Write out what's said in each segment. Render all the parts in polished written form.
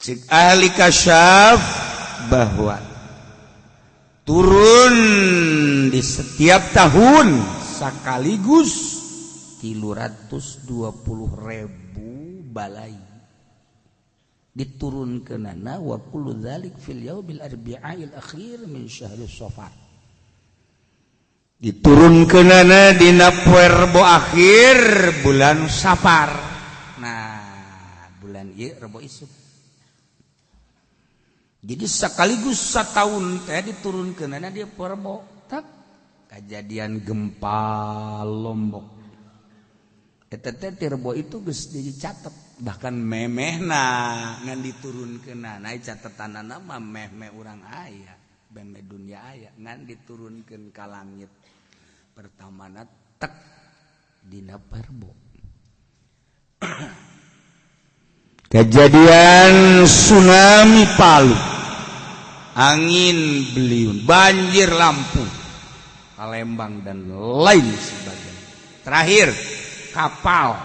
Cek ahli kasyaf bahwa turun di setiap tahun sekaligus 320.000 balai diturunkeunana wa kullu dzalik fil yaumil arbi'il akhir min syahri Safar. Diturunkeunana dina poe Rebo akhir bulan Safar. Nah, bulan ieu Rebo isuk. Jadi sekaligus setahun teh diturunkeunana dia poe Rebo. Tak kejadian gempa Lombok. Eta teh ti Rebo itu geus dicatet, bahkan memehna ngan diturunkeunana catetanana mah meh-meh urang aya, meh dunia aya ngan diturunkeun ka langit. Pertamana tek dina Rebo. Kejadian tsunami Palu, angin beliung, banjir Lampung, Palembang dan lain sebagainya. Terakhir kapal,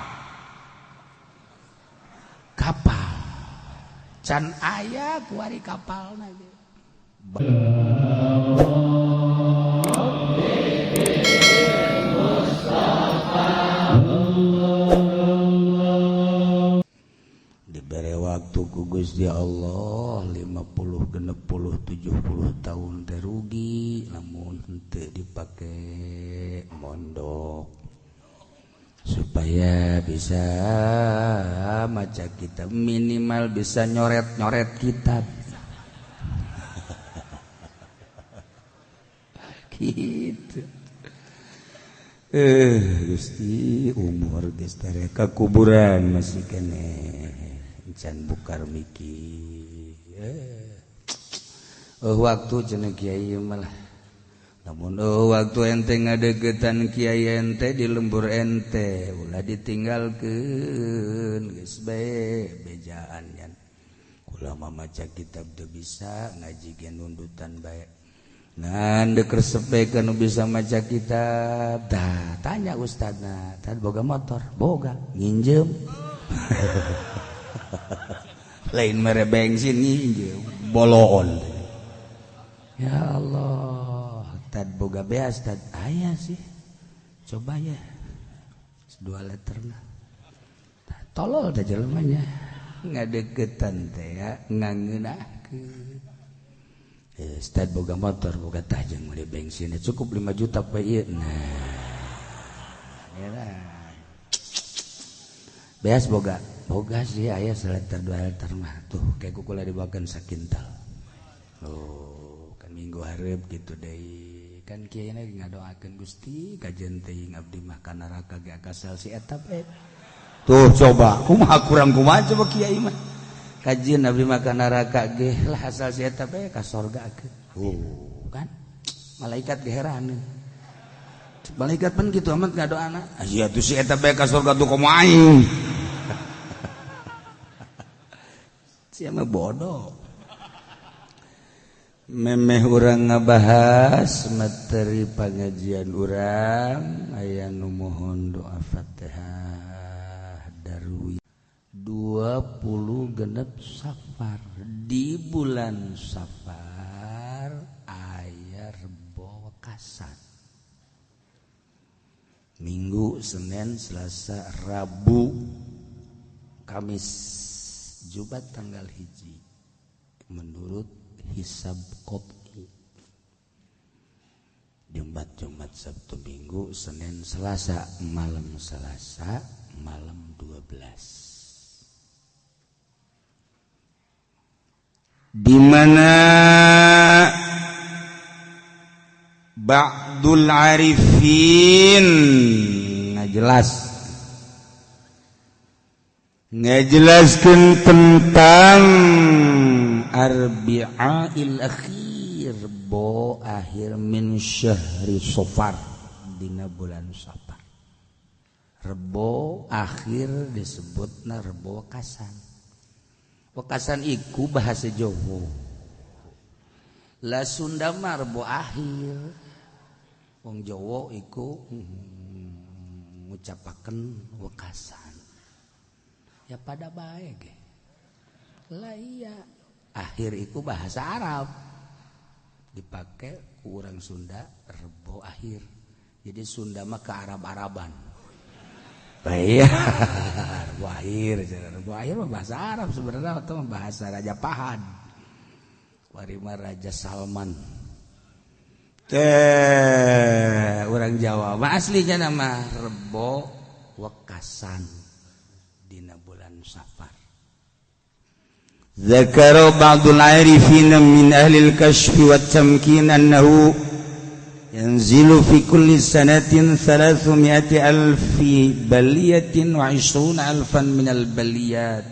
kapal can aya kuari kapal ge. Dibere waktu ku Gusti Allah 50 60 70 tahun teh rugi lamun henteu dipake mondok supaya bisa maca kitab, minimal bisa nyoret-nyoret kitab. Gitu. Gusti umur geus tere ka kuburan masih keneh can bukar mikir. Waktu cenah kiai malah lamun waktu ente ngadeukeutan kiai ente di lembur ente ulah ditinggalkeun geus bae bejaan nya. Kula mah maca kitab teu bisa ngaji ge nundutan bae. Ngan deuk resep bae nu bisa maca kitab. Tah tanya ustadna, tad boga motor, boga, nginjem. Lain mere bensin nginjem, boloon. Ya Allah, tad boga beas tad aya sih. Coba ya. 2 liter lah. Tolol teh jelemanya. Ngadeukeutan teh ya ngangeunahkeun. Ustad boga motor, boga tah jeung meuli bensin cukup 5 juta poe ieu. Nah. Ya. Beas boga, boga sih aya seliter 2 liter mah. Tuh kayak kukula dibawakeun sakintal. Oh, kan minggu hareup gitu deui. Kan kiai na ngadoakeun Gusti kajen teuing abdi mah ka neraka ge akasal si eta bae. Tuh coba kumaha kurang kumaha coba kiai mah. Kajian abdi mah ka neraka ge lah asal si eta bae ka sorga ke. Oh, kan malaikat ge heran. Malaikat pun gitu amat ngadoana. Aya tuh si eta bae ka sorga tuh komo aing. Sia mah bodoh. Memeh urang ngabahas materi pengajian urang aya nu mohon doa Fatihah darwi 26 Safar. Di bulan Safar aya Rebo Wekasan. Minggu, Senin, Selasa, Rabu, Kamis, Jumat tanggal 1 menurut hisab qot'i. Jumat, Jumat, Sabtu, Minggu, Senin, Selasa, malam Selasa, malam 12. Di mana Ba'dul Arifin ngajelaskeun tentang arbi'il akhir bo akhir min syahri Safar dina bulan Safar. Rebo akhir disebutna Rebo Wekasan. Wekasan iku bahasa Jawa. Lah Sunda mah Rebo akhir. Wong Jawa iku ngucapaken wekasan. Ya pada bae ge. Lah iya, akhir itu bahasa Arab dipakai ku urang Sunda Rebo akhir. Jadi Sunda mah ke Arab-Araban. Iya, Rebo akhir, Rebo akhir mah bahasa Arab sebenarnya atau bahasa Raja Pahan. Warima Raja Salman. Teh orang Jawa mah aslinya nama Rebo Wekasan dina bulan Safar. ذكر بعض العارفين من أهل الكشف والتمكين أنه ينزل في كل سنة 300,000 بلية و20,000 من البليات.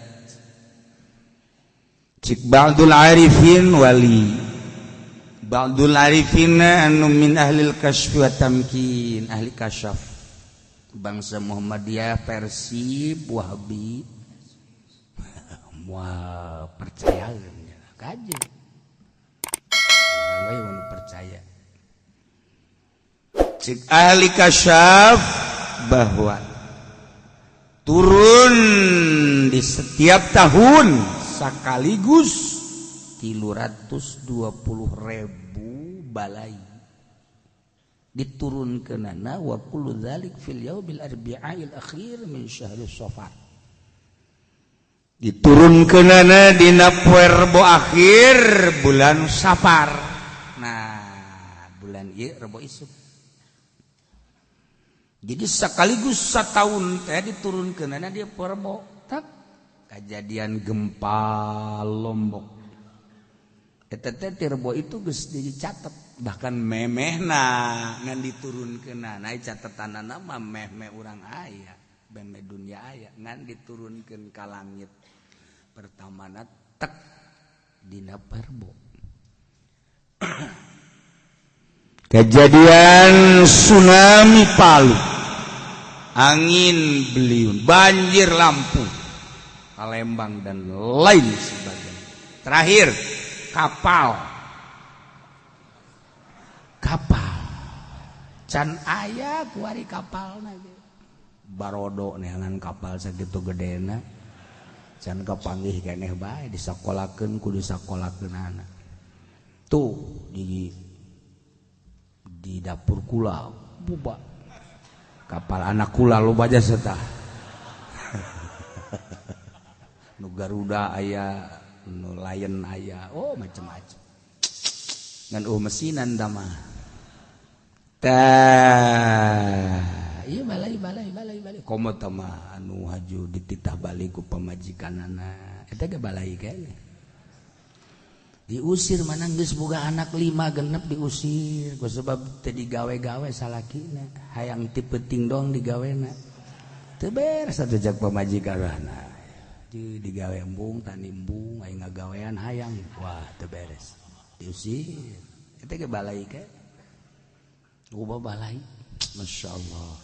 Cik بعض العارفين wali بعض العارفين anu من أهل الكشف والتمكين, ahli kasyaf, bangsa Muhammadiyah versi Wahabi. Wah, percaya kaji orang percaya. Cik ahli kasyaf bahwa turun di setiap tahun sekaligus 320.000 balai diturunkeunana wa kullu dzalik fil yaumil arbi'il akhir min syahri Safar. Diturunkeunana dina poe Rebo akhir bulan Safar. Nah, bulan ieu Rebo isuk. Jadi sekaligus setahun teh diturunkeunana dia poe Rebo. Tak kejadian gempa Lombok. Eta teh ti Rebo itu geus dicatet, bahkan memehna ngan diturunkeunana catetanana mah meh-meh urang aya, meh dunia aya ngan diturunkeun ka langit. Pertamana tek dina Rebo. Kejadian tsunami Palu, angin beliung, banjir Lampung, Palembang dan lain sebagainya. Terakhir kapal, kapal can aya kuari kapal barodo neangan kapal sakitu gedena can kapanggih keneh bae disakolakeun ku disakolakeunana. Tuh di dapur kula buba kapal anak kula loba jasa tah. Nu Garuda aya, nu Lion aya, oh macam-macam. Ngan mesinan tah mah. Tah, ieu balai balai balai balai. Komo tah mah anu haju dititah balik ku pamajikanana. Eta ge balai keneh. Diusir mana geus boga anak 5 genep diusir ku sebab teu digawe-gawe salakina, hayang ti peuting doang digawena. Teu beres atuh jak pamajikanana. Di digawe embung tani embung aing ngagawean hayang, wah teu beres. Diusir. Eta ge balai ke. Loba balai. Masya Allah.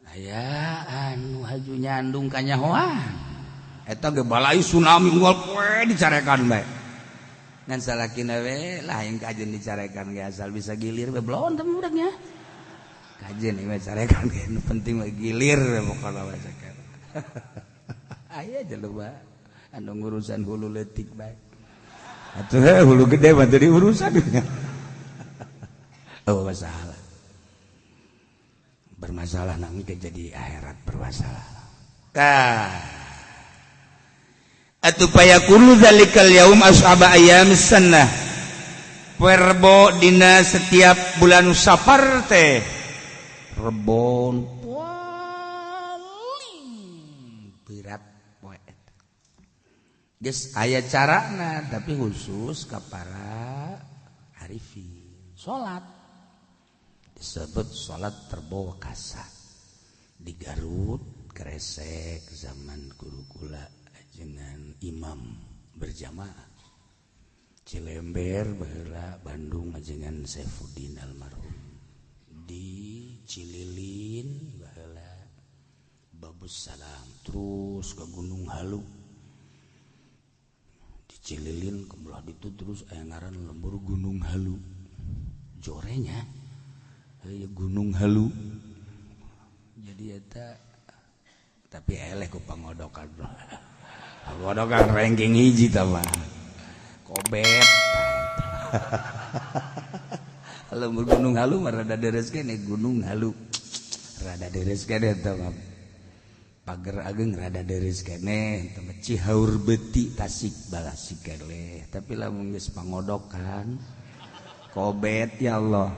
Aya anu haju nyandung kanyahoan. Eta ge balai tsunami unggal poe dicarekan bae. Ngan salakina we lah yang kajen dicarekan ge asal bisa gilir we belon teh budaknya. Kajen ieu carekan ge nu penting mah gilir we pokona we saker. Aya jelema anu ngurusan hulu leutik bae. Atuh hulu gede mah teu diurusan. Oh masalah. Bermasalah nang ke jadi akhirat bermasalah. Tah. Atuh payakunu dzalikal yaum ashaba ayyamis sunnah. Rebo dina setiap bulan Safar teh rebon paling berat poe eta. Geus aya carana tapi khusus ka para arifin. Salat disebut salat Rebo Wekasan. Di Garut Kresek zaman guru kula dengan imam berjamaah. Cilember baheula Bandung dengan Saifuddin almarhum. Di Cililin baheula Babus Salam terus ke Gunung Halu. Di Cililin ke belah ditu terus aya ngaran lembur Gunung Halu. Jorenya aya Gunung Halu. Jadi eta tapi eleh ku pangodokan. Pangodokan ranking hiji tah mah. Kobet. Lembur Gunung Halu mah rada deres kene Gunung Halu. Rada deres kene tah mah. Pager Ageng rada deres kene, tah mah Cihaur Beuti Tasik balasik keneh. Tapi lamun geus pangodokan kobet ya Allah.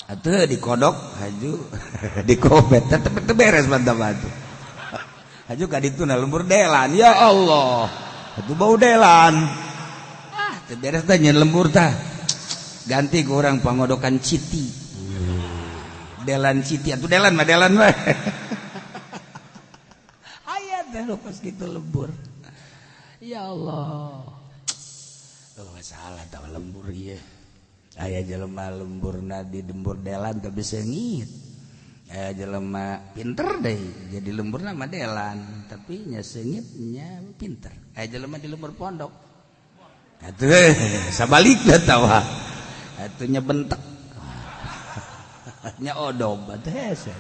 Atuh dikodok haju dikobet tetep teu beres mantap atuh. Haju ka dituna lembur delan ya Allah. Atuh bau delan. Ah teu beres tah nyeun lembur tah. Ganti ke orang pangodokan Citi. Delan Citi atuh delan mah delan mah. Aya teh pas kitu lembur. Ya Allah. Oh salah tah lembur ieu. Aya jelema lemburna di lembur delan tapi seungit. Aya jelema pinter deui jadi lemburna mah delan tapi nya seungit nya pinter. Aya jelema di lembur pondok. Atuh sabalikna tawa. Atuh nya bentek. Nya odob atuh hese.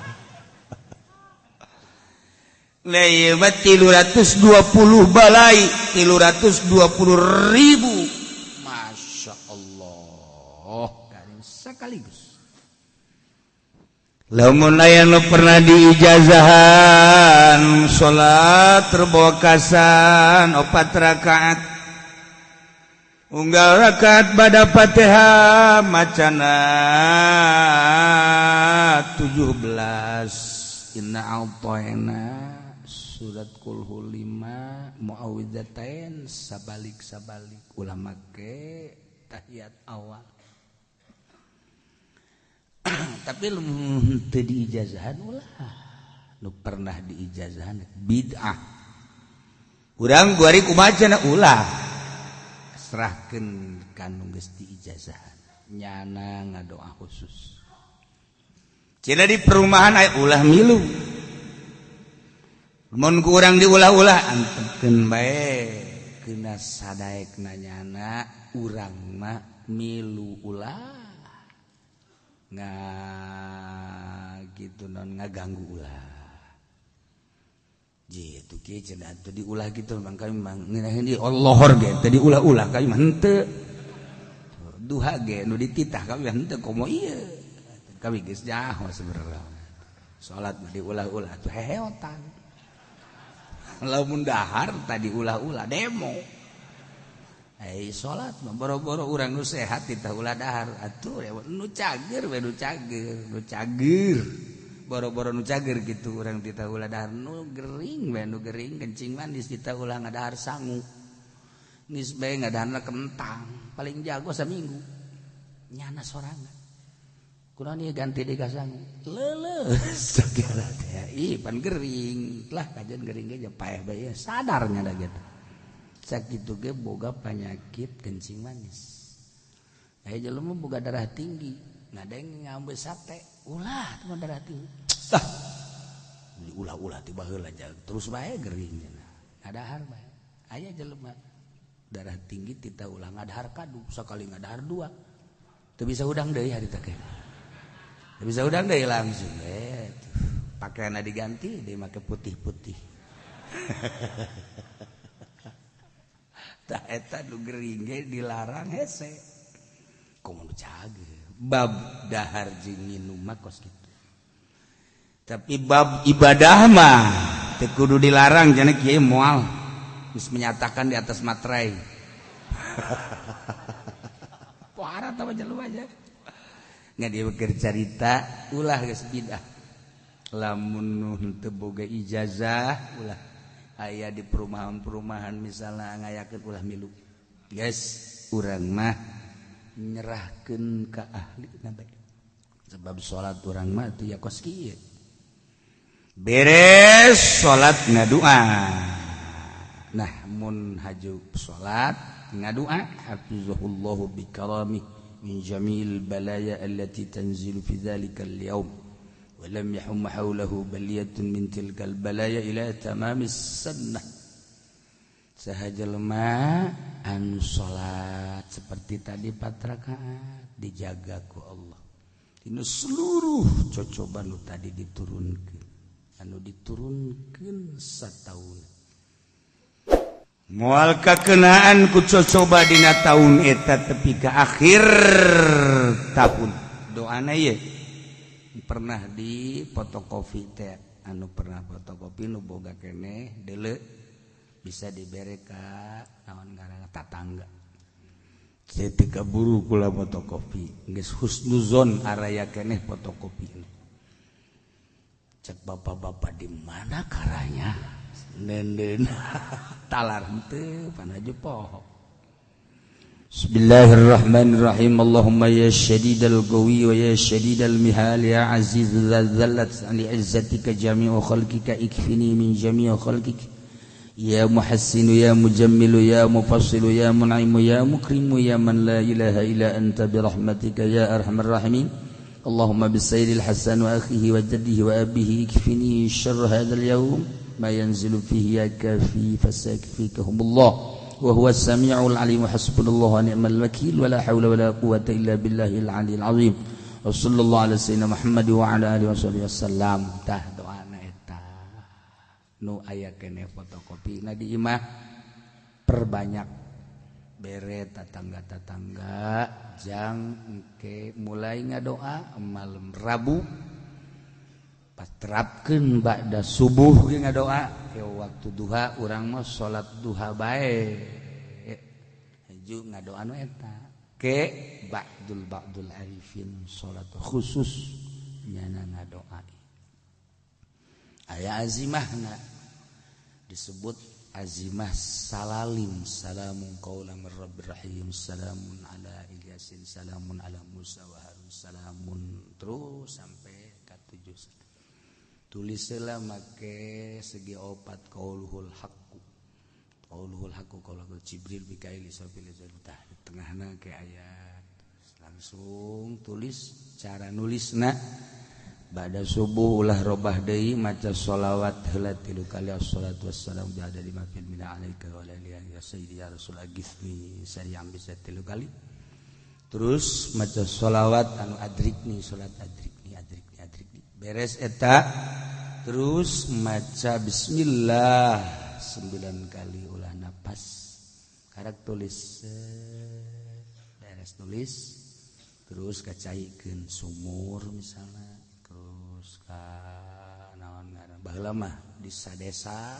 Leuwih 320 balai 320 ribu. Masya Allah. Sekaligus. Lamun aya nu pernah diijazahan salat terbokasan 4 rakaat. Unggal rakaat bada Fatihah macana 17 inna a'tayna surat kulhu 5 muawwidzatain sabalik-sabalik ulah make tahiyat awal. Tapi lamun teu diijazahan ulah nu pernah diijazahan bid'ah. Urang guari kumaha cenah ulah serahkeun ka nu geus diijazahan nyana ngadoa khusus. Cenah di perumahan aya ulah milu. Mun ku urang diulah-ulah antepkeun bae keuna sadaekna nyana urang mah milu ulah. Nga gitu non ngaganggu ulah. Jitu kieu cenah atuh diulah gitu mang kami mah ngeunaheun ieu Allahor ge teu diulah-ulah kami mah henteu. Duha ge nu dititah kami mah henteu komo ieu. Kami geus nyaho sebenarnya. Salat mah diulah-ulah atuh heheotan. Lamun dahar tadi ulah-ulah demo. Salat mah boro-boro urang nu sehat titah ulah dahar atuh nu cager we nu cager nu cager boro-boro nu cager kitu urang titah ulah dahar nu gering we nu gering kencing manis titah ulah ngadahar sangu geus bae ngadaharna kentang paling jago saminggu nyana sorangan kunaon ieu ganti deui ka sangu leuleus sagala teh ih pan gering lah kajian gering ge paeh bae sadar nya da gitu. Sakitu ge boga penyakit kencing manis. Aya jelema boga darah tinggi, ngadeng ngambil sate, ulah teh darah tinggi. Ah. Diulah-ulah ti baheula terus bae gering cenah. Ngadahar bae. Aya jelema darah tinggi tita ulah ngadahar kadu, sakali ngadahar dua. Teu bisa hudang deui hari teh. Teu bisa hudang deui langsung we. Pakaianna diganti deui make putih-putih. Tah eta nu gering ge dilarang hese. Komo nu cager. Bab dahar jeung nginum mah kos kitu. Tapi bab ibadah mah teu kudu dilarang cenah kieu moal. Geus menyatakan di atas materai. Parah tah jelema aja. Ngan ieu keur carita ulah geus bidah. Lamun nu teu boga ijazah ulah aya di perumahan-perumahan misalnya ngayakeun ulah milu. Guys, urang mah nyerahkeun ka ahli bae. Sebab salat urang mah teu ya kos kieu. Beres salat ngadua. Nah, mun haju salat ngadua hafizahullahu bikarami min jamil balaya allati tanzilu fi dzalika al-yawm. ولم يحم حوله بلية من تلك البلايا إلى تمام السنة. Saha jelema anu salat seperti tadi 4 rakaat dijaga ku Allah. Dina seluruh cocoban nu tadi diturunkeun, anu diturunkeun sataun. Moal kakenaan ku cocoba dina tahun eta tepi ka akhir tahun. Doana ye pernah di fotokopi teh, anu pernah fotokopi nu boga keneh deuleu bisa dibere ka naon ngaranna tatangga. Ketika buru kula fotokopi geus husnuzon araya keneh fotokopi. Cek bapak-bapak di mana karanya nenden talar henteu panaju poho. Bismillahirrahmanirrahim. Allahumma ya syadidal qawi wa ya syadidal mihal ya aziz dzallat li izzatika jami'u khalqika ikfini min jami'i khalqika ya muhassinu ya mujammilu ya mufassilu ya mun'imu ya mukrimu ya man la ilaha illa anta bi rahmatika ya arhamar rahimin. Allahumma bisayyidil hasan wa akhihi wa jaddihi wa abihi ikfini syarra hadzal yaum ma yanzilu fihi ya kafi fasakfikahumullah wa huwa as-sami'ul 'alim. Hasbunallahu wa ni'mal wakil wa la hawla wa la quwwata illa billahil 'aliyil 'azim. Wa sallallahu ala sayyidina Muhammad wa ala alihi washabihi wasallam. Tah doana eta nu aya keneh fotokopi na di imah, perbanyak bere tatangga-tatangga jang engke mulai ngadoa malam Rabu paterapkeun ba'da subuh ge ngadoa ke waktu duha urang mah salat duha bae haju ngadoa nu eta ke ba'dul arifin salat khusus nyana ngadoa aya azimahna disebut azimah salalim, salamun qaulan mir rabbir rahim, salamun ala Ilyasin, salamun ala Musa wa Harun, salamun terus sampai ka 7. Tulislah make segi opat qauluhul haqqu. Qauluhul haqqu qauluhul Jibril Mikail Israfil tah di tengahna ke ayat. Langsung tulis cara nulisna. Ba'da subuh ulah robah deui maca sholawat heula 3 kali assalatu wassalamu bi lima fil mina alaika wa ala alihi ya sayyidi ya rasul agithni sari'an bisa 3 kali. Terus maca sholawat anu adrikni salat adrikni adrikni adrikni. Beres eta terus maca bismillah 9 kali ulah napas. Karak tulis beres tulis terus kacaikeun sumur misalnya. Terus ka naon ngaran baheula mah di sadesa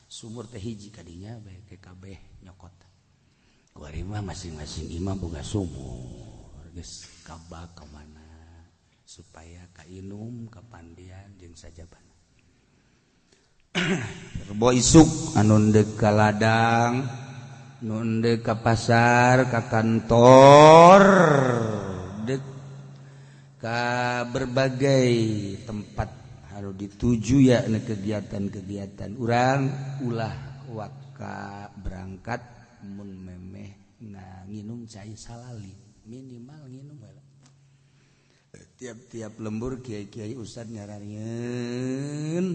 sumur teh hiji kadinya bae kabeh nyokot. Kuari mah masing-masing imah boga sumur geus kabak ka mana supaya kainum kapandian jeung sajabana. Rebo isuk anu ndek ka ladang, nu ndek ka pasar, ka kantor, dek ka berbagai tempat harus dituju ya kegiatan-kegiatan urang ulah waka berangkat mun memeh nginum cai salali minimal nginum heula. Tiap-tiap lembur kiai-kiai ustad nyaranieun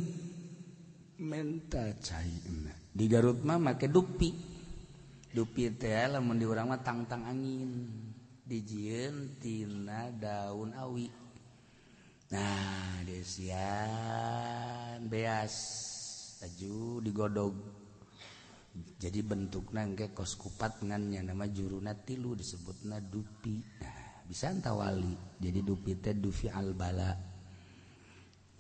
menta cai. Di Garut mah make dupi. Dupi teh lamun di urang mah tangtang angin. Dijieun tina daun awi. Nah, desian beas aju digodog. Jadi bentukna engke kos kupat ngan nya nama juruna tilu disebutna dupi. Nah, bisa tawali. Jadi dupi teh dufi al bala.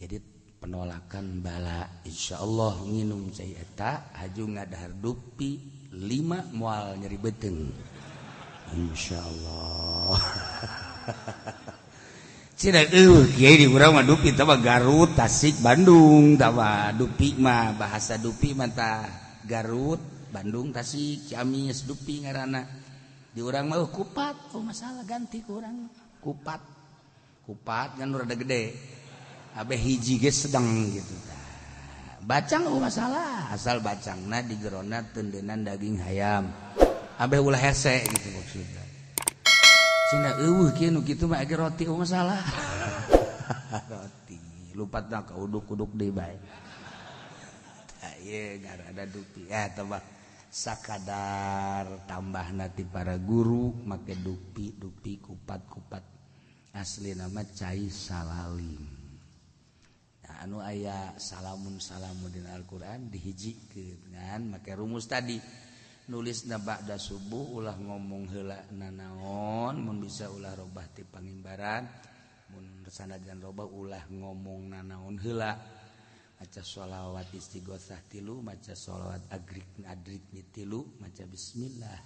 Jadi penolakan bala. Insyaallah nginum cai eta haju ngadahar dupi 5 moal nyeri beuteung. Insyaallah. Cina eueuh kiai di urang mah dupi tah mah Garut, Tasik, Bandung tah mah dupi mah bahasa dupi mah tah Garut, Bandung, Tasik, Ciamis dupi ngaranna. Di urang mah kupat, oh masalah ganti ku urang kupat. Kupat kan rada gede. Abeh hiji ge sedang gitu tah. Bacang oh masalah, asal bacangna di jerona tendenan daging hayam. Abeh ulah hese gitu maksudna. Cina eueuh kieu nu kitu mah age roti oh masalah. Roti lupatna ka uduk-uduk deui bae. Tah ieu ngarana dupi ya tambah sakadar tambahna ti para guru make dupi dupi kupat-kupat. Asli nama cai salalim. Anu aya salamun salamun dina Al-Qur'an dihijikeun ngan make rumus tadi. Nulisna ba'da subuh ulah ngomong heula nanaon, mun bisa ulah robah ti pangimbaran, mun sanajan robah ulah ngomong nanaon heula. Maca sholawat istighosah 3, maca sholawat adrikni 3, maca bismillah.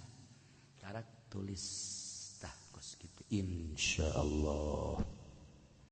Karak tulis tah kos kitu insyaallah.